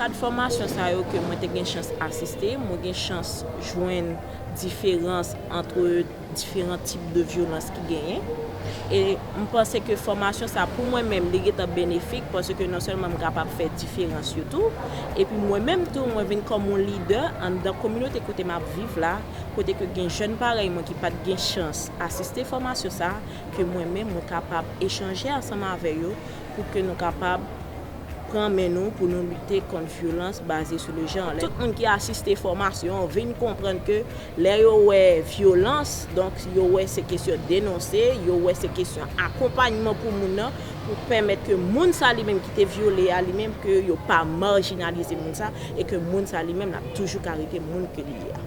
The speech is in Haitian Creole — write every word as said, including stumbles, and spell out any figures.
Kad fòmasyon sa yo ke mwen te gen chans asiste, mwen gen chans jwenn diferans antre diferan tip de vyolans ki genyen. E m panse ke fòmasyon sa pou mwen menm, li gentan benefik paske non sèlman m kapab fè diferans yo tou, epi mwen menm tou, mwen vin kòm yon lidè anndan kominote kote m ap viv la, kote ke gen jèn parèy mwen ki pa t gen chans asiste fòmasyon sa, ke mwen menm mwen kapab echanje ansanm avè yo pou ke nou kapab pran men nou pou nou lite kont vyolans baze sou le jan. Tout moun ki asiste fòmasyon an vin konprann ke lè yo wè vyolans, donk yo wè se kesyon denonse, yo wè se kesyon akonpayman pou moun nan, pou pèmèt ke moun sa li menm ki te vyole a li menm, ke yo pa majinalize moun sa, e ke moun sa li menm l ap toujou ka rete moun ke li ye a.